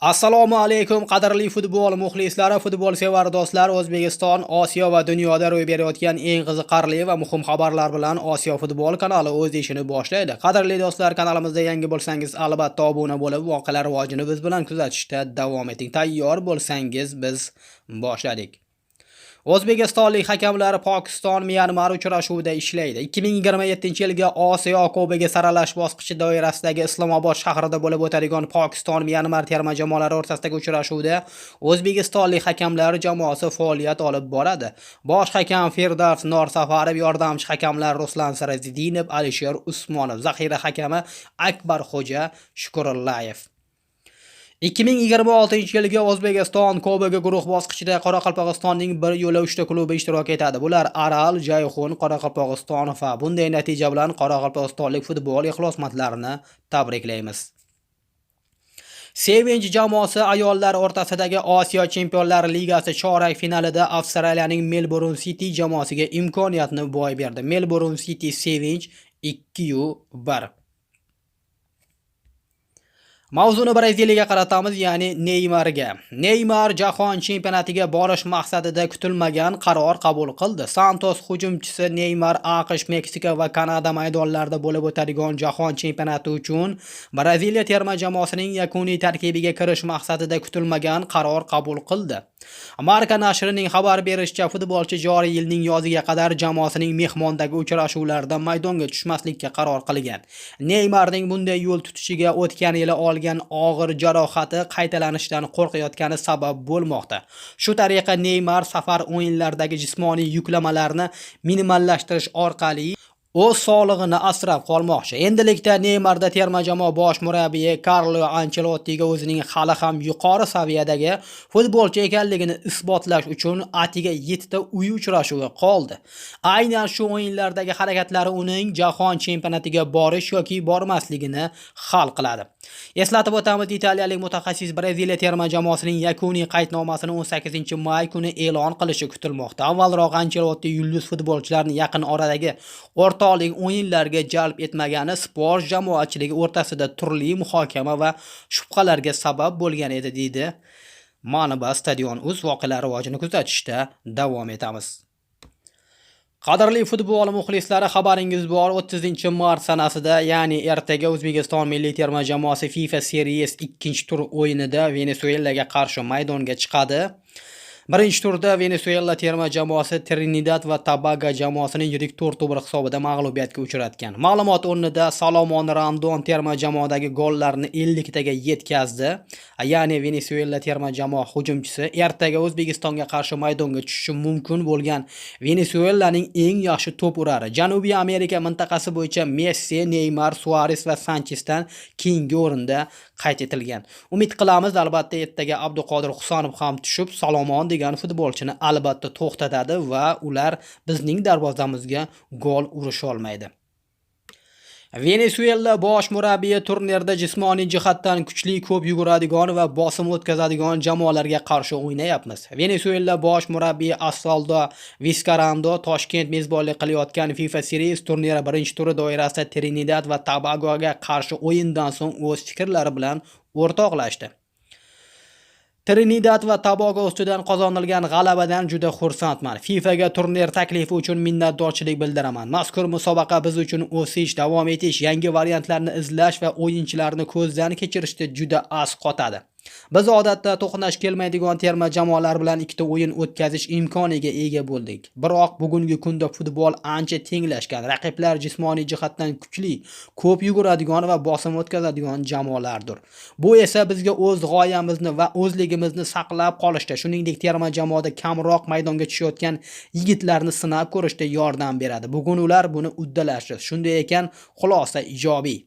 Assalomu alaykum, qadrli futbol muxlislari, futbol sevar do'stlar. O'zbekiston, Osiyo va dunyoda ro'y berayotgan eng qiziqarli va muhim xabarlar bilan Osiyo futbol kanali o'z ishini boshlaydi. Qadrli do'stlar, kanalimizda yangi bo'lsangiz, albatta obuna bo'lib, voqealar rivojini biz bilan kuzatishda davom eting. Tayyor bo'lsangiz, biz boshladik. O'zbekistonlik hakamlar Pokiston Myanmar uchrashuvida ishlaydi. 2027-yilgi Osiyo Kubogi saralash bosqichi doirasidagi Islomobod shahrida bo'lib o'tadigan Pokiston Myanmar terma jamoalari o'rtasidagi uchrashuvda o'zbekistonlik hakamlar jamoasi faoliyat olib boradi. Bosh hakam Firdavs Norsafarov, yordamchi hakamlar Ruslan Siraziddinov, Alisher Usmonov, zaxira hakami Akbar Xo'ja Shukurullayev. 2026-yilgi O'zbekiston Kubogi guruh bosqichida Qoraqalpog'istonning bir yo'la 3 ta klubi ishtirok etadi. Bular Aral, Jayhun, Qoraqalpog'iston va bunday natija bilan qoraqalpog'istonlik futbol ixlosmandlarini tabriklaymiz. Sevinch jamoasi ayollar o'rtasidagi Osiyo Chempionlar Ligasi chorak finalida Avstraliyaning Melbourne City jamoasiga imkoniyatni boy berdi. Melbourne City Sevinch 2-1. Mavzuni Braziliyaga qaratamiz, ya'ni Neymarga. Neymar jahon chempionatiga borish maqsadida kutilmagan qaror qabul qildi. Santos hujumchisi Neymar AQSh, Meksika va Kanada maydonlarida bo'lib o'tadigan jahon chempionati uchun Braziliya terma jamoasining yakuniy tarkibiga kirish maqsadida kutilmagan qaror qabul qildi. Marca nashrining xabar berishicha, futbolchi joriy yilning yoziga qadar jamoasining mehmondagi uchrashuvlarida maydonga tushmaslikka qaror qilgan. Neymarning bunday yo'l tutishiga o'tgan yili olgan og'ir jarohati qaytalanishidan qo'rqayotgani sabab bo'lmoqda. Shu tariqa Neymar safar o'yinlaridagi jismoniy yuklamalarni minimallashtirish orqali o'z sog'lig'ini asrab qolmoqchi. Endilikda Neymarda terma jamoa bosh murabbiyi Karlo Anchelottiga o'zining hali ham yuqori saviyadagi futbolchi ekanligini isbotlash uchun atiga 7 ta uy uchrashuvi qoldi. Aynan shu o'yinlardagi harakatlari uning jahon chempionatiga borish yoki bormasligini hal qiladi. Eslatib o'tamiz, italiyalik mutaxassis Braziliya terma jamoasining yakuniy qaydnomasini 18-may kuni e'lon qilishi kutilmoqda. Avvalroq Ancelotti yulduz futbolchilarni yaqin oradagi o'rtoqlik o'yinlarga jalb etmagani sport jamoatchiligi o'rtasida turli muhokama va shubhalarga sabab bo'lgan edi, deydi manba Stadion Uz. Voqealar rivojini kuzatishda davom etamiz. Qadrli futbol muxlislari, xabaringiz bor, 30-mart sanasida, ya'ni ertaga O'zbekiston milliy terma jamoasi FIFA Series 2-tur o'yinida Venesuelaga qarshi maydonga chiqadi. Birinchi turda Venesuela terma jamoasi Trinidad va Tobago jamoasini yirik 4-1 hisobida mag'lubiyatga uchratgan. Ma'lumot o'rnida, Salomon Rondon terma jamoadagi gollarni 50 taga yetkazdi. Ya'ni Venesuela terma jamoa hujumchisi ertaga O'zbekistonga qarshi maydonga tushishi mumkin bo'lgan Venesuelaning eng yaxshi to'p urari. Janubiy Amerika mintaqasi bo'yicha Messi, Neymar, Suares va Sanchesdan keyingi o'rinda qayd etilgan. Umid qilamiz, albatta ertaga Abduqodir Husanov ham tushib, Salomon degan futbolchini albatta to'xtatadi va ular bizning darvozamizga gol urisholmaydi. Venesuela bosh murabbiyi: "Turnirda jismoniy jihatdan kuchli, ko'p yuguradigan va bosim o'tkazadigan jamoalarga qarshi o'ynayapmiz." Venesuela bosh murabbiyi Osvaldo Viskarando Toshkent mezbonlik qilayotgan FIFA Series turniri birinchi turi doirasida Trinidad va Tobagoga qarshi o'yindan so'ng o'z fikrlari bilan o'rtoqlashdi. "Trinidad va Tobago ustidan qozonilgan g'alabadan juda xursandman. FIFAga turnir taklifi uchun minnatdorchilik bildiraman. Mazkur musobaqa biz uchun o'sish, davom etish, yangi variantlarni izlash va o'yinchilarni ko'zdan kechirishda juda asqotadi. Biz odatda to'qnash kelmaydigan terma jamoalar bilan ikkita o'yin o'tkazish imkoniga ega bo'ldik. Biroq bugungi kunda futbol ancha tenglashgan. Raqiblar jismoniy jihatdan kuchli, ko'p yuguradigan va bosim o'tkazadigan jamoalardir. Bu esa bizga o'z g'oyamizni va o'zligimizni saqlab qolishda, shuningdek terma jamoada kamroq maydonga tushayotgan yigitlarni sinab ko'rishda yordam beradi. Bugun ular buni uddalashdi. Shunday ekan, xulosa ijobiy."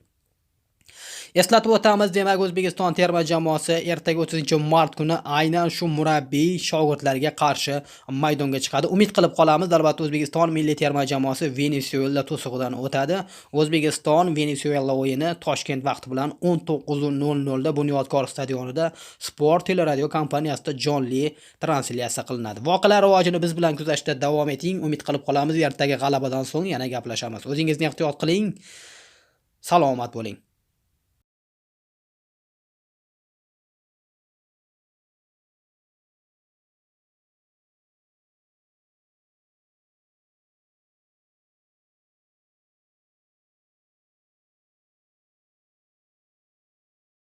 Eslatib o'tamiz, demak, O'zbekiston terma jamoasi ertaga, 30-mart kuni aynan shu murabbiy shogirdlarga qarshi maydonga chiqadi. Umid qilib qolamiz, albatta O'zbekiston milliy terma jamoasi Venesuela to'sig'idan o'tadi. O'zbekiston Venesuela o'yini Toshkent vaqti bilan 19:00 da Bunyodkor stadionida Sport teleradio kompaniyasida jonli translyatsiya qilinadi. Voqealar rivojini biz bilan kuzatishda davom eting. Umid qilib qolamiz, ertaga g'alabadan so'ng yana gaplashamiz. O'zingizni ehtiyot qiling. Salomat bo'ling.